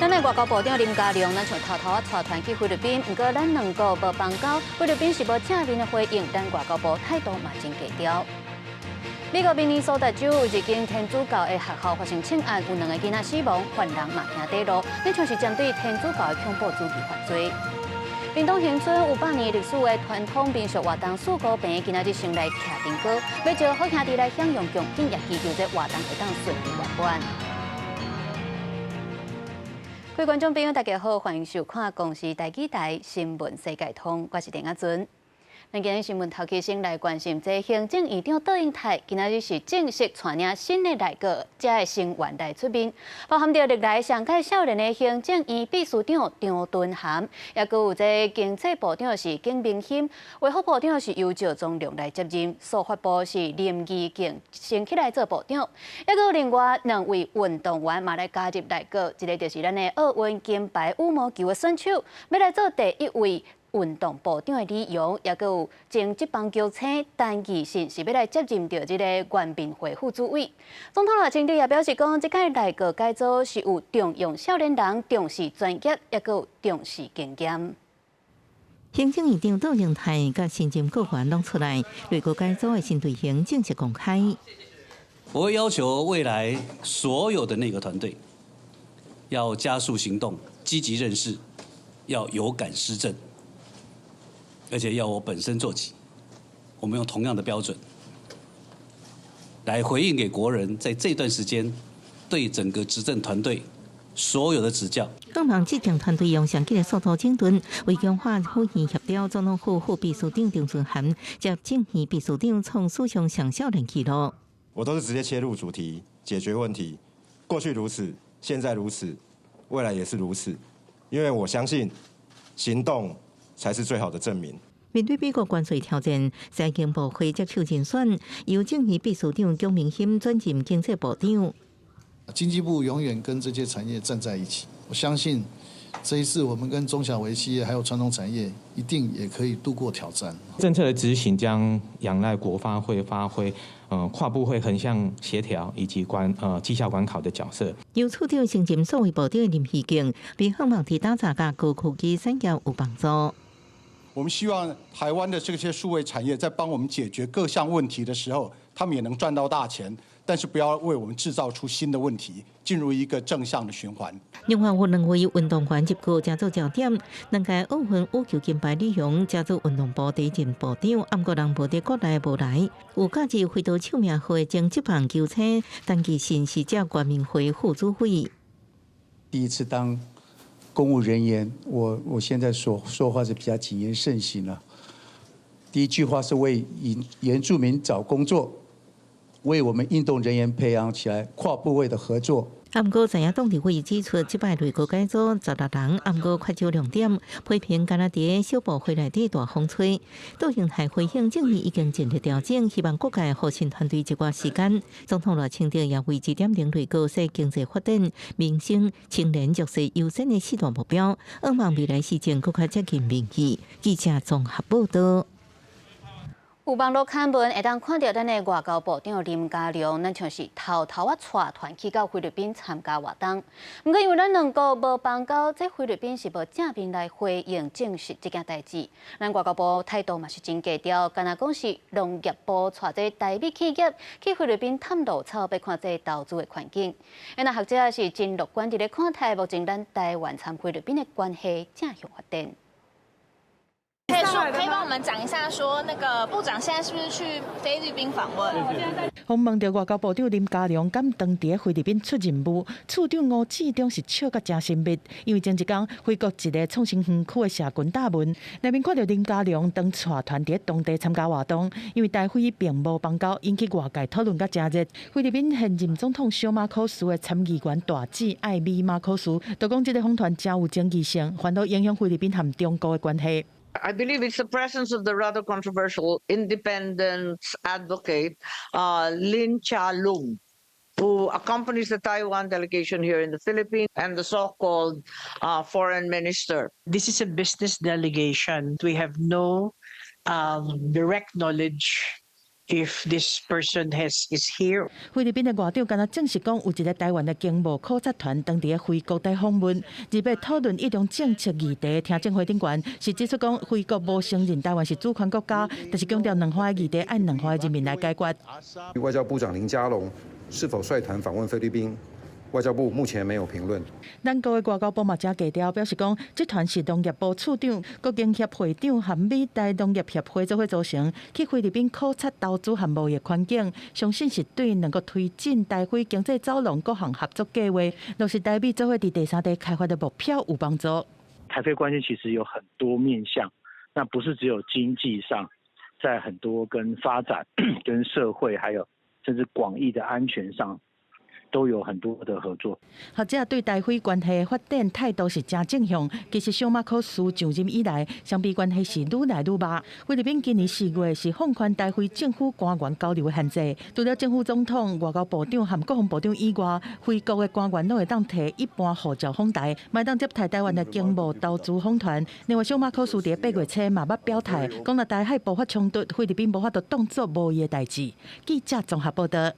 咱的外交部長林佳龍，咱像偷偷仔帶團去菲律賓，毋過咱兩國無邦交，菲律賓是無正面的回應，咱外交部態度嘛真低調。美國明尼蘇達州有一間天主教的學校發生槍案，有兩个囡仔死亡，犯人嘛行短路，親像是針對天主教的恐怖主義犯罪。屏東恆春有100年歷史的傳統民俗活動四姑坪，今仔日先來徛燈光，欲招好兄弟來享用貢品，也祈求這活動會當順利圓滿。各位觀眾朋友，大家好，歡迎收看《公視台語台新聞世界通》，我是鄭阿尊。咱今日新聞頭起先來關心，這行政院長卓榮泰今仔日是正式帶領新的內閣遮的成員來出面，包含著歷來上蓋少年的行政院秘書長張惇涵，也閣有這經濟部長是景明鑫，衛福部長是由趙宗龍來接任，數發部是林宜敬升起來做部長，也閣有另外兩位運動員嘛來加入內閣，一个就是咱的奧運金牌羽毛球的選手，欲來做第一位運動部長的李洋，也閣有前職棒球星陳義信是欲來接任著這个原民會副主委。總統賴清德也表示講，這屆內閣改組是有重用少年人，重視專業，也閣有重視經驗。行政院長卓榮泰佮新任閣員攏出來，內閣改組的新隊形正式公開。我會要求未來所有的內閣團隊要加速行動，積極認識，要有感施政。而且要我本身做起，我們用同樣的標準來回應給國人，在這段時間對整個執政團隊所有的指教。幫忙執政團隊用上緊的速度整頓，為強化府院協調，總統府副秘書長張惇涵接政院秘書長創史上上少年紀錄。我都是直接切入主題，解決問題。過去如此，現在如此，未來也是如此。因為我相信行動才是最好的證明。面對美國關稅挑戰，財經部會接手人選，由政院秘書長蔣明鑫轉任經濟部長。經濟部永遠跟這些產業站在一起，我相信這一次我們跟中小微企業還有傳統產業，一定也可以度過挑戰。政策的執行將仰賴國發會發揮，跨部會橫向協調以及績效管考的角色。由處長升任數位部長的林宜敬，被向望佇打造佮高科技產業有幫助。我們希望台灣的這些數位產業在幫我們解決各項問題的時候，他們也能賺到大錢，但是不要為我們製造出新的問題，進入一個正向的循環。另外有兩位運動員入閣成做焦點，兩屆奧運羽球金牌李洋加做運動部第一任部長，毋過人無佇國內無來。有駕駛飛刀手名號的前職棒球星陳義信是接原民會副主委。第一次當公務人員，我現在說說話是比較謹言慎行了。第一句話是為原住民找工作，為我們運動人員培養起來跨部會的合作。毋過，在野黨立委指出，這擺內閣改組16人，毋過缺少亮點，批評敢若佇小部會內底大風吹。卓榮泰回應政院已經盡力調整，希望各界予新團隊一寡時間。總統賴清德也為2.0內閣設經濟發展、民生、青年弱勢優先的四大目標，向望未來施政閣較接近民意。記者綜合報道。有網路刊文會當看著咱的外交部長林佳龍，咱像是偷偷仔帶團去到菲律賓參加活動。毋過因為咱兩國無邦交，這菲律賓是無正面來回應證實這件代誌。咱外交部態度嘛是真低調，敢若講是農業部帶這台美企業去菲律賓探路草，欲看這投資的環境。那學者是真樂觀佇咧看待目前咱台灣參菲律賓的關係正向發展。可以說，可以幫我們講一下，說那個部長現在是不是去菲律賓訪問？訪問著外交部長林佳龍，敢當佇菲律賓出任務，處長吳志中是笑甲誠親密，因為前一工菲國一个創新園區的社群貼文，內面看著林佳龍當帶團佇當地參加活動，因為台菲並無邦交，引起外界討論甲誠熱。菲律賓現任總統小馬可斯的參議員大姊艾美馬可斯，就講這个訪團誠有爭議性，煩惱影響菲律賓和中國的關係。 I believe it's the presence of the rather controversial independence advocate, Lin Chia-lung, who accompanies the Taiwan delegation here in the Philippines and the so-called foreign minister. This is a business delegation. We have no direct knowledge If this person is here. 菲律賓的外長敢若證實講，有一个台灣的經貿考察團當佇咧菲國佇訪問，二欲討論一中政策議題。聽證會頂懸是指出講，菲國無承認台灣是主權國家，但是強調兩岸的議題愛兩岸人民來解決。外交部長林佳龍是否率團訪問菲律賓？外交部目前沒有評論。咱國的外交部嘛誠低調，表示講，這團是農業部次長、國經協會長和美台農業協會做伙組成，去菲律賓考察投資和貿易環境，相信是對能夠推進台菲經濟走廊各項合作計劃，落實台美做伙佇第三地開發的目標有幫助。台菲關係其實有很多面向，那不是只有經濟上，在很多跟發展、跟社會，還有甚至廣義的安全上，都有很多的合作。學者對台菲關係發展態度是誠正向。其實小馬可斯上任以來，雙邊關係是愈來愈密。菲律賓今年4月是放寬台菲政府官員交流的限制，除了政府總統、外交部長和國防部長以外，菲國的官員攏會當提一般護照訪台，嘛會當接待台灣的經貿投資訪團。另外，小馬可斯佇8月初嘛捌表態，講若台海爆發衝突，菲律賓無法度當做無伊的代誌。記者綜合報道。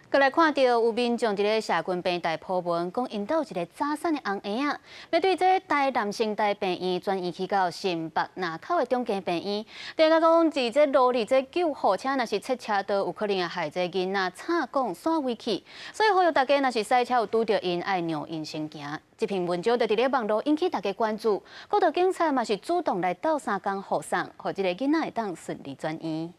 閣來看到有民眾佇咧社群平台 po 文，講𪜶兜有一个早產的尪仔，欲對這台南成大病院轉院去到新北林口的長庚病院。專家講，佇這路裡這救護車若是切車道，有可能會害這囡仔插管徙位去。所以呼籲大家，若是駛車有拄著𪜶，愛讓𪜶先行。這篇文章就佇咧網路引起大家關注，國道警察嘛是主動來鬥相共護送，予這个囡仔會當順利轉院。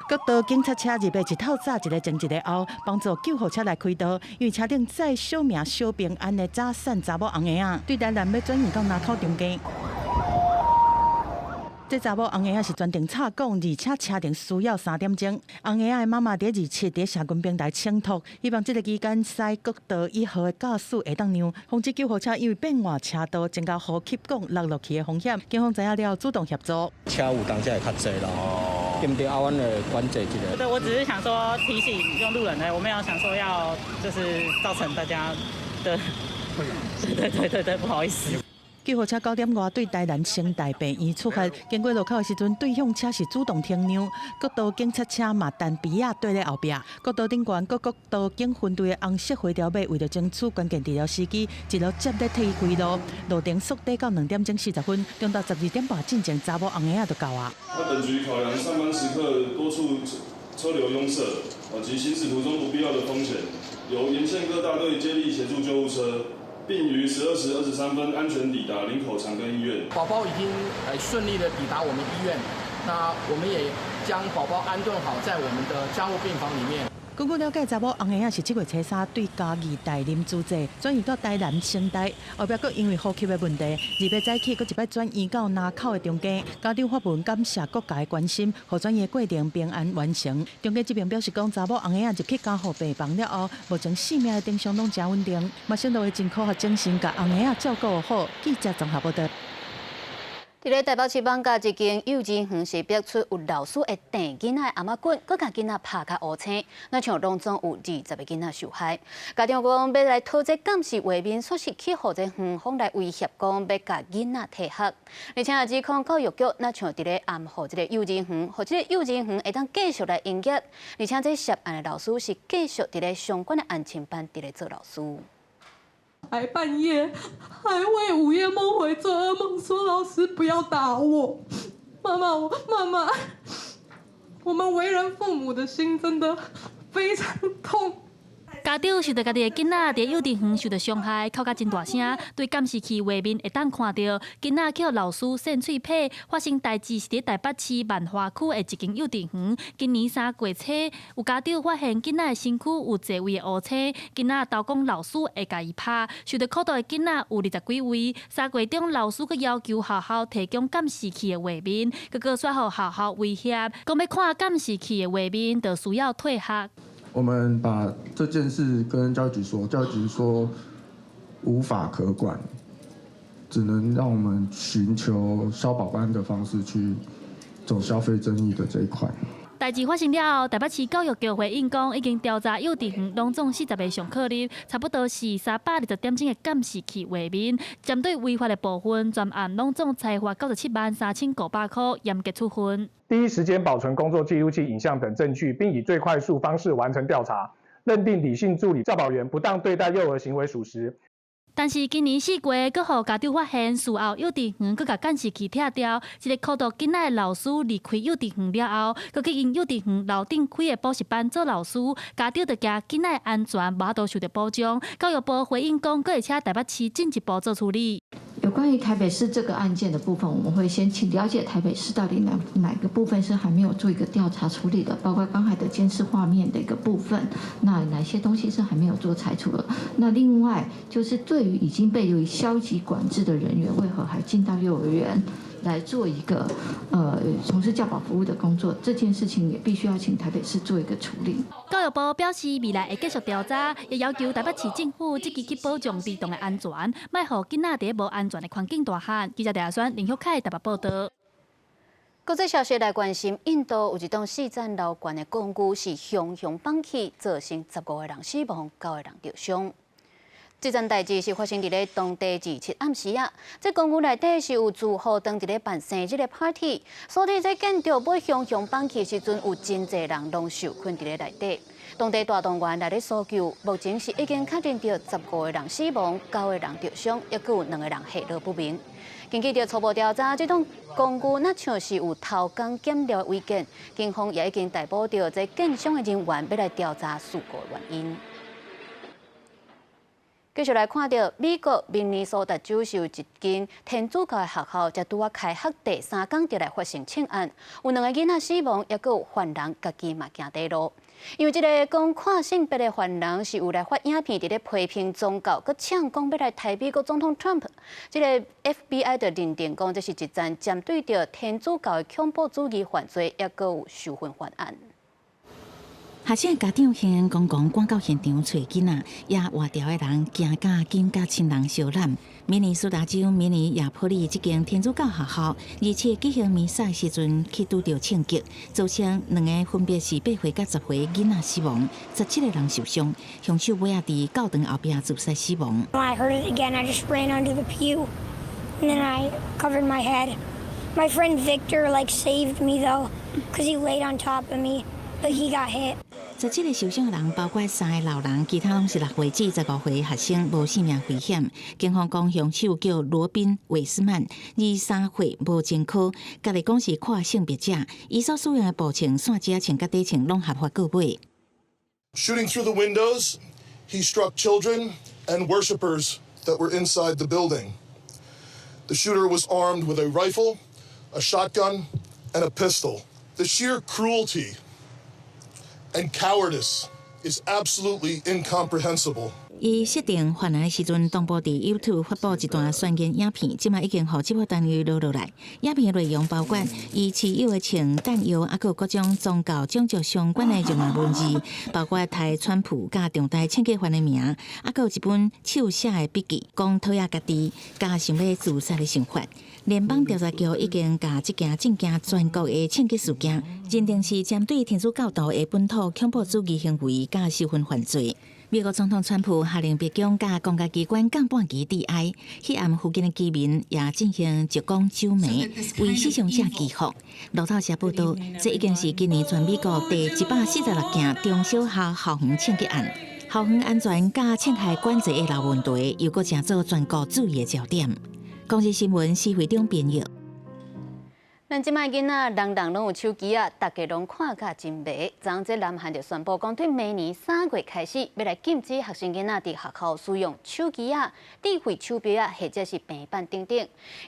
國道警察車入來一透早，一个前一个後，幫助救護車來開道。因為車頂載小名小平安的早產查某尪仔，對台南欲轉院到林口長庚。這查某尪仔是全程插管，而且車程需要3點鐘。尪仔的媽媽佇27佇社群平台請託，希望這个期間駛國道1號的駕駛會當讓，防止救護車因為變換車道，增加呼吸管落落去的風險。警方知影了，主動協助。車有當時會較濟啦。對毋對？啊，阮會管制一下。對，我只是想說提醒用路人呢，我沒有想說要就是造成大家的困擾。對對對對，不好意思。救護車9點外對台南成大病院出發，經過路口的時陣，對向車是主動停讓，國道警察車嘛單邊仔綴咧後壁。國道頂懸閣國道警分隊的紅色回條馬，為著爭取關鍵治療時機，一路接咧替伊開路，路程縮短到2點鐘40分，中晝12點半進前，查某尪仔就到啊。那本局考量上班時刻多處車流壅塞，及行駛途中不必要的風險，由沿線各大隊接力協助救護車。並於12時23分安全抵達林口長庚醫院。寶寶已經順利的抵達我們醫院，那我們也將寶寶安頓好在我們的加護病房裡面。根據了解，查某尪仔是7月初3對嘉義大林自濟轉移到台南成大，後壁閣因為呼吸的問題，2欲早起閣一擺轉院到林口的長庚。家長發文感謝各界關心，予轉院過程平安完成。長庚這邊表示講，查某尪仔入去加護病房了後，目前生命的徵象攏誠穩定，嘛承諾會盡科學精神共尪仔照顧好。記者綜合報道。佇咧台北市艋舺一間幼稚園是逼出有老師會掟囡仔的頷仔棍，閣共囡仔拍甲烏青，若像攏總有20個囡仔受害。家長講欲來討這監視畫面，煞是去予這園方來威脅，講欲共囡仔退學。而且也指控教育局若像佇咧掩護這个幼稚園，予這个幼稚園會當繼續來營業。而且這涉案的老師是繼續佇咧相關的安親班佇咧做老師。還半夜還會午夜夢回做噩夢，說老師不要打我，媽媽，我媽媽，我們為人父母的心真的非常痛。家長受著家己的囡仔佇幼稚園受著傷害，哭甲真大聲。對監視器畫面會當看著囡仔予老師扇喙䫌。發生代誌是佇台北市萬華區的一間幼稚園。今年3月初，有家長發現囡仔的身軀有濟位的烏青，囡仔投講老師會共伊拍。受著苦毒的囡仔有20幾位。3月中，老師閣要求學校提供監視器的畫面，結果煞予學校威脅，講欲看監視器的畫面，就需要退學。我們把這件事跟教育局說，教育局說無法可管，只能讓我們尋求消保官的方式去走消費爭議的這一塊。代誌發生了後，台北市教育局回應講，已經調查幼稚園攏總40個上課日，差不多是320點鐘的監視器畫面，針對違法的部分，全案攏總裁罰973,500塊，嚴格處分。第一時間保存工作記錄器、影像等證據，並以最快速方式完成調查，認定李姓助理教保員不當對待幼兒行為屬實。但是今年4月，閣予家長發現，事後幼稚園閣共監視器拆掉，一個苦讀囡仔的老師離開幼稚園了後，閣去𪜶幼稚園樓頂開的補習班做老師，家長就驚囡仔的安全無法度受著保障。教育部回應講，閣會請台北市進一步做處理。有關於台北市這個案件的部分，我們會先請了解台北市到底哪個部分是還沒有做一個調查處理的，包括剛才的監視畫面的一個部分，那哪些東西是還沒有做裁處的？那另外就是對於已經被予消極管制的人員，為何還進到幼兒園來做一個從事教保服務的工作？這件事情也必須要請台北市做一個處理。教育部表示，未來會繼續調查，也要求台北市政府積極去保障兒童的安全，莫予囡仔佇無安全的環境大漢。記者鄭亞軒、林旭凱台北報導。國際消息來關心，印度有一棟四層樓懸的公寓是雄雄崩去，造成15個人死亡，9個人著傷。這件代誌是發生佇咧當地27暗時啊，這公寓內底是有住戶當佇咧辦生日的 party，所以這建築欲雄雄崩去時陣，有真濟人攏受困佇咧內底。當地大動員來咧搜救，目前是已經確認著15個人死亡，9個人著傷，抑閣有2個人下落不明。根據著初步調查，這棟公寓若像是有偷工減料的違建，警方也已經逮捕著這建商的人員，欲來調查事故的原因。繼續來看著美國明尼蘇達州是有一間天主教的學校，才拄仔開學第三工就來發生槍案，有兩个囡仔死亡，抑閣有犯人家己嘛行短路。因為這个講跨性別的犯人是有來發影片，佇咧批評宗教，閣嗆講欲來刣美國總統 Trump。這个 FBI 就認定講，這是一件針對著天主教的恐怖主義犯罪，抑閣有仇恨犯案。學生家長興興公公趕到現場揣囡仔，也活著的人驚甲緊佮親人相攬。明尼蘇達州明尼亞波利這間天主教學校，27舉行彌撒時陣去拄著槍擊，造成兩个分別是8歲佮10歲囡仔死亡，17個人受傷。兇手尾仔佇教堂後壁自殺死亡。 I heard it again. I just ran under the pew, and then I covered my head. My friend Victor like saved me though, 'cause he laid on top of me, but he got hit. 17個受傷的人包括三个老人，其他攏是6歲至15歲學生，無性命危險。警方講，兇手叫羅賓·韋斯曼，23歲，無前科，家己講是跨性別者。伊所使用的步槍、線子槍佮短槍攏合法購買。 Shooting through the windows, he struck children and worshipers that were inside the building. The shooter was armed with a rifle, a shotgun, and a pistol. The sheer cruelty and cowardice is absolutely incomprehensible. 伊設定犯案的時陣，同步佇 YouTube 發布一段宣言影片，這馬已經予執法單位錄落來。影片內容包括伊持有的槍、彈藥，抑閣有各種宗教、種族相關的辱罵文字，包括刣川普佮重大槍擊犯的名，抑閣有一本手寫的筆記，講討厭家己，佮想欲自殺的想法。聯邦調查局已經共這件震驚全國的槍擊事件，認定是針對天主教徒的本土恐怖主義行為佮仇恨犯罪。美國總統川普下令白宮佮公家機關降半旗致哀，彼暗附近的居民也進行燭光守暝，為死傷者祈福。路透社報導，這已經是今年全美國第146件中小學校園槍擊案，校園安全佮槍械管制的老問題，又閣成做全國注意的焦點。公視新聞施惠中編譯。咱這擺囡仔，人人攏有手機仔，大家攏看甲真迷。昨昏這南韓就宣布講，對明年3月開始，欲來禁止學生囡仔佇學校使用手機仔、智慧手錶仔，或者是平板等等。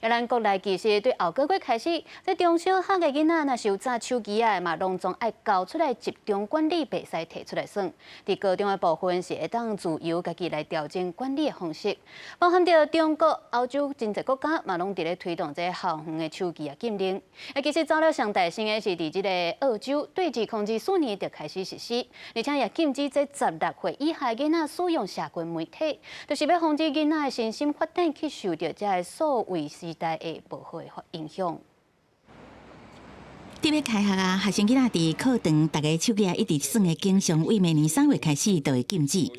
啊，咱國內其實對後個月開始，這中小學的囡仔若是有揸手機仔的嘛，攏總愛交出來集中管理，袂使提出來耍。佇高中的部分是會當自由家己來調整管理的方式，包含著中國、歐洲真濟國家嘛，攏佇咧推動這校園的手機仔禁令。啊，其實走了上大聲的是佇這个澳洲，對2024年就開始實施，而且也禁止這16歲以下囡仔使用社群媒體，就是欲防止囡仔的身心發展去受著這个數位時代的無好的影響。特別開學啊，學生囡仔佇課堂，逐个手機仔一直耍的景象，為明年3月開始就會禁止。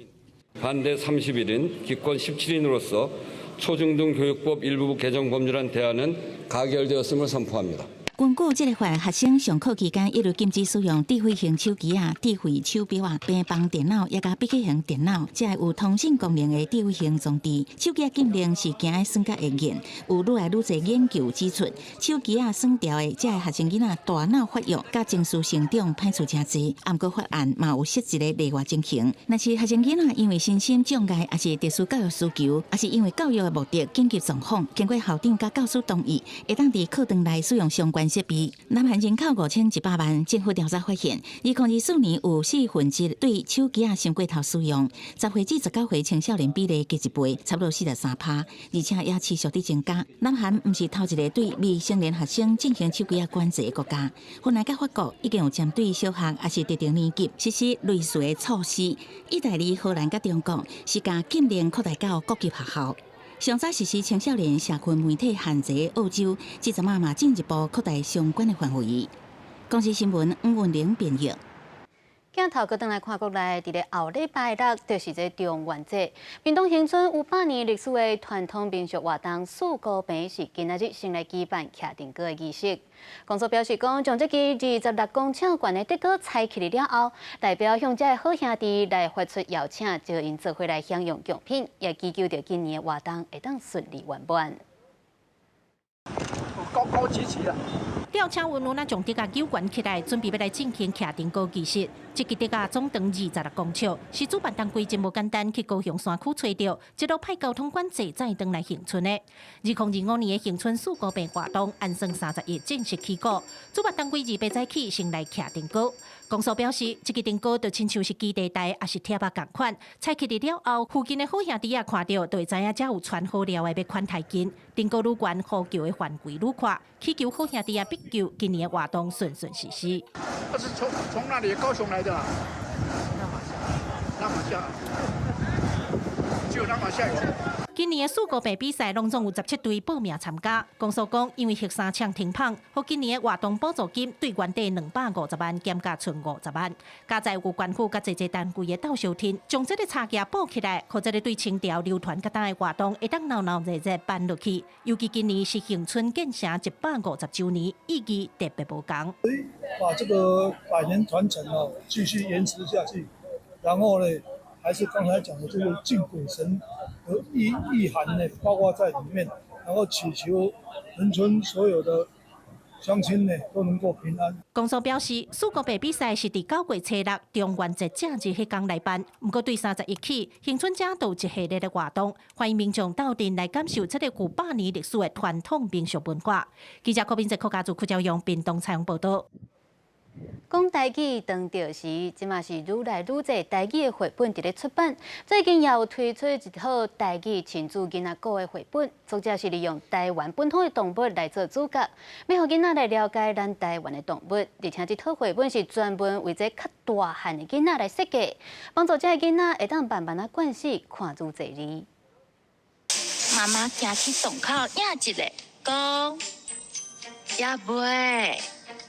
반대 31인, 기권 17인으로서 초중등교육법 일부 개정 법률안 대안은 가결되었음을 선포합니다. 根據這个法，學生上課期間一律禁止使用智慧型手機啊、智慧手錶啊、平板電腦，抑佮筆記型電腦，這个有通訊功能的智慧型裝置。手機禁令是驚愛耍甲會癮，有愈來愈濟研究指出，手機仔耍著的這个學生囡仔大腦發育佮情緒成長歹處誠濟。毋過法案嘛有設一个例外情形，若是學生囡仔因為身心障礙，抑是特殊教育需求，抑是因為教育的目的緊急狀況，經過校長佮教師同意，會當佇課堂內使用相關設備。南韓人口5100萬，政府調查發現，2024年有1/4對手機仔傷過頭使用，10歲至19歲青少年比例加一倍，差不多43趴，而且也持續佇增加。南韓毋是頭一个對未成年學生進行手機仔管制的國家，芬蘭佮法國已經有針對小學抑是特定年級實施類似的措施。意大利、荷蘭佮中國是共禁令擴大到各級學校。上早實施青少年社群媒體限制的澳洲，這陣仔嘛進一步擴大相關的範圍。公視新聞吳文玲編譯。鏡頭閣轉來看國內，佇咧後禮拜六就是這中元節。屏東恆春有100年歷史的傳統民俗活動四姑坪是今仔日先來舉辦徛燈篙的儀式。公所表示講，將這支26公尺懸的竹篙拆起了後，代表向這个好兄弟來發出邀請，招𪜶做伙來享用貢品，也祈求著今年的活動會當順利圓滿。高高舉起啦！吊車溫溫仔將竹仔扭懸起來，準備欲來進行徛燈篙儀式。這支竹仔總長26公尺，是主辦單位真無簡單去高雄山區揣著，一路派交通管制載轉來恆春的。2025年的恆春四姑坪活動，按算31正式起鼓。主辦單位28早起先來徛燈篙。公所表示，這支燈篙就親像是基地台，抑是帖仔仝款，拆起了後，附近的好兄弟仔看著，就會知影遮有傳好料的欲款待𪜶。燈篙愈懸，呼求的範圍愈闊，祈求好兄弟仔庇佑，今年的活動順順實施。這是從哪裡？高雄來的？那瑪夏，那瑪夏，只有那瑪夏有。今年的四姑坪比賽，攏總有17隊報名參加。公所講，因為核三廠停麭，予今年的活動補助金對原底250萬減價賰50萬。佳哉有縣府佮濟濟單位的鬥相挺，將這个差價補起來，予這个對清朝流傳較今的活動會當鬧鬧熱熱辦落去。尤其今年是恆春建城150週年，意義特別無仝。把這個百年傳承哦，繼續延遲下去，然後呢，還是剛才講的這個敬鬼神的意涵呢，包括在裡面，然後祈求恆春所有的鄉親呢都能夠平安。公所表示，四姑坪比賽是佇9月初6中元節正日彼工來辦，毋過對31起，恆春遮都有一系列的活動，歡迎民眾鬥陣來感受這个具百年歷史的傳統民俗文化。記者柯敏哲、柯家祖、柯朝陽，屏東採訪報導。講台語當著時，這馬是愈來愈濟台語的繪本佇咧出版。最近也有推出一套台語親子囡仔故的繪本，作者是利用台灣本土的動物來做主角，欲予囡仔來了解咱台灣的動物。而且這套繪本是專門為這較大漢的囡仔來設計，幫助這个囡仔會當慢慢仔慣勢看愈濟字。媽媽行去洞口影一下，講猶未。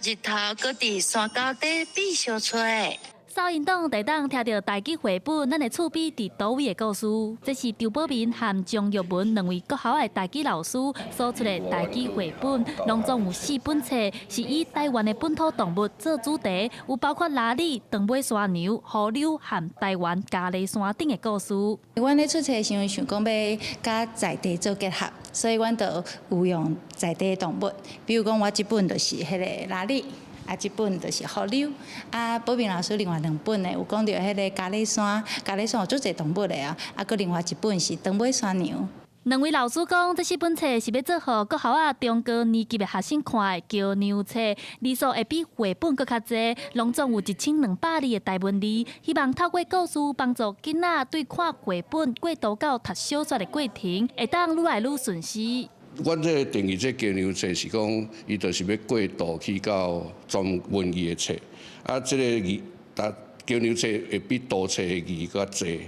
日頭閣佇山溝底變相吹。收音檔就會當聽著台語繪本，咱的厝邊佇佗位的故事。這是張寶明和張玉文兩位國校的台語老師所出的台語繪本，攏總有四本冊，是以台灣的本土動物做主題，有包括鯪鯉、長尾山牛、雨溜和台灣佳麗山頂的故事。阮咧出冊的時陣想講欲佮在地做結合，所以阮就有用在地的動物，比如講我這本就是彼个鯪鯉。啊，這本就是雨溜，啊，寶明老師另外兩本呢，有講著彼个佳麗山，佳麗山有足濟動物的啊，啊，閣另外一本是長尾山牛。兩位老師講，這四本冊是欲做予國校仔中高年級的學生看的橋梁冊，字數會比繪本閣較濟，攏總有1200字的台文字，希望透過故事幫助囡仔對看繪本過渡到讀小說的過程，會當愈來愈順勢。阮這个定義這橋梁冊是講，伊就是欲過渡去到專文字的冊，啊，這个字，逐橋梁冊會比圖冊的字較濟，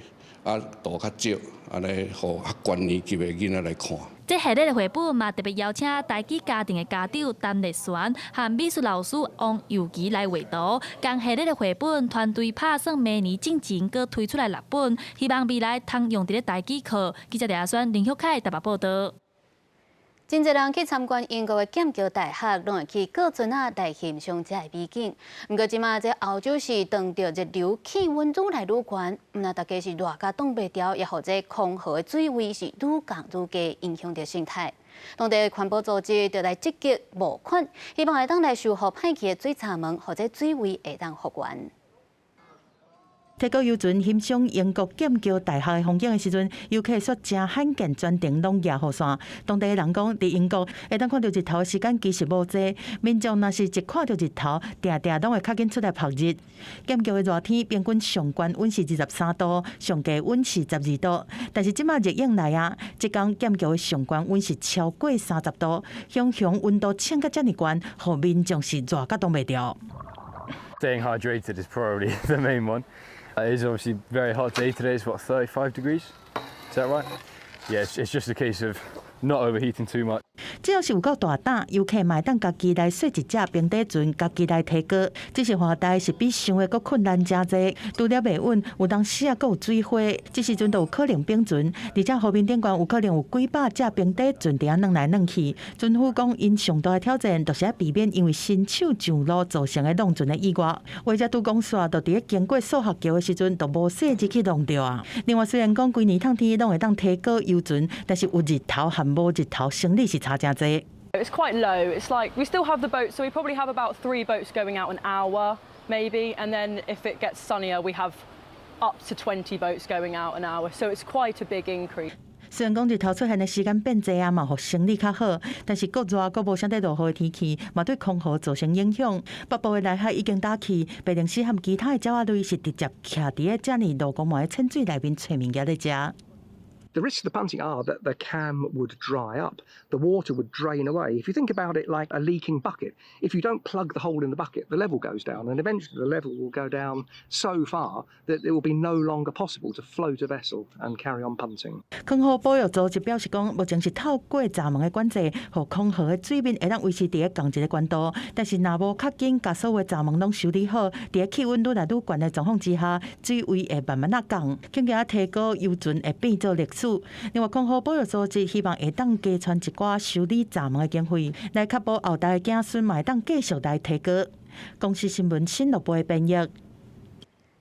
啊，圖較少。按呢予較懸年級的囡仔來看。這系列的繪本嘛，特別邀請台語家庭的家長陳麗璇和美術老師王尤其來畫圖，仝系列的繪本團隊拍算明年進前閣推出來六本，希望未來通用佇咧台語課。記者李阿選、林旭凱台北報導。真濟人去參觀英國的劍橋大學，攏會去過船仔來欣賞這个美景。毋過這馬這歐洲是當著熱流氣溫愈來愈懸，毋但大家是熱甲擋袂牢，也予這空河的水位是愈降愈低，影響著生態。當地環保組織就來積極募款，希望會當來修復歹去的水閘門，予這水位會當復原。提高遊船欣賞英國劍橋大學的風景的時陣，遊客煞誠罕見全程攏舉雨傘。當地的人講，佇英國會當看著日頭的時間其實無濟，民眾若是一看著日頭，定定攏會較緊出來曝日。劍橋的熱天平均上懸溫是23度，上低溫是12度。但是這馬熱湧來啊，這工劍橋的上懸溫是超過30度，雄雄溫度衝甲遮爾懸，予民眾是熱甲擋袂牢。 Staying hydrated is probably the main one. It is obviously very hot day today. It's what, 35 degrees? Is that right? Yeah, it's just a case of not overheating too much. 只要是有夠大膽，遊客嘛會當家己來設一隻平底船，家己來提高。只是划台是比想的閣困難誠濟，除了袂穩，有當時啊閣有水花，這時陣就有可能崩船，而且河面頂懸有可能有幾百隻平底船佇遐晃來晃去。船夫講，𪜶上大的挑戰就是愛避免因為伸手上路造成的挵船的意外。或者拄講煞，就佇咧經過數學橋的時陣，就無細入去挵著啊。另外，雖然講規年透天攏會當提高遊船，但是有日頭和無日頭，生理是差誠濟。 It's quite low. It's like we still have the boat, so we probably have about three boats going out an hour, maybe. And then if it gets sunnier, we have up to 20 boats going out an hour. So it's quite a big increase. 雖然講日頭出現的時間變濟啊，嘛予生理較好，但是閣熱閣無啥咧落雨的天氣，嘛對空河造成影響。北部的內海已經打起，白鷺鷥和其他的鳥仔類是直接徛佇咧遮爾露光糜的淺水內面揣物件咧食。 The risks of the punting are that the cam would dry up, the water would drain away. If you think about it like a leaking bucket, if you don't plug the hole in the bucket, the level goes down, and eventually the level will go down so far that it will be no longer possible to float a vessel and carry on punting. 空河保育組織表示講，目前是透過閘門的管制，予空河的水面會當維持佇咧仝一个懸度。但是若無較緊共所有閘門攏修理好，佇咧氣溫愈來愈懸的狀況之下，水位會慢慢仔降，恐驚提高遊船會變做歷史。另外，空河保育組織希望會當加攢一寡修理閘門的經費，來確保後代的子孫嘛會當繼續來提高。公視新聞新樂部的編譯。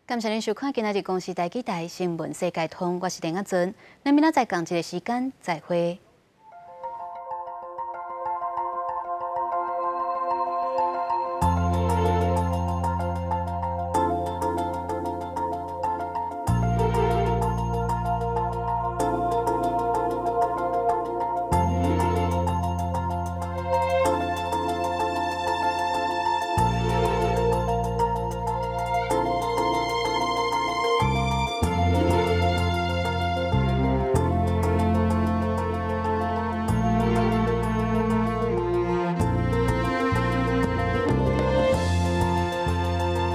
感謝您收看今仔日公視台語台新聞世界通，我是林阿尊，咱明仔載仝一个時間再會。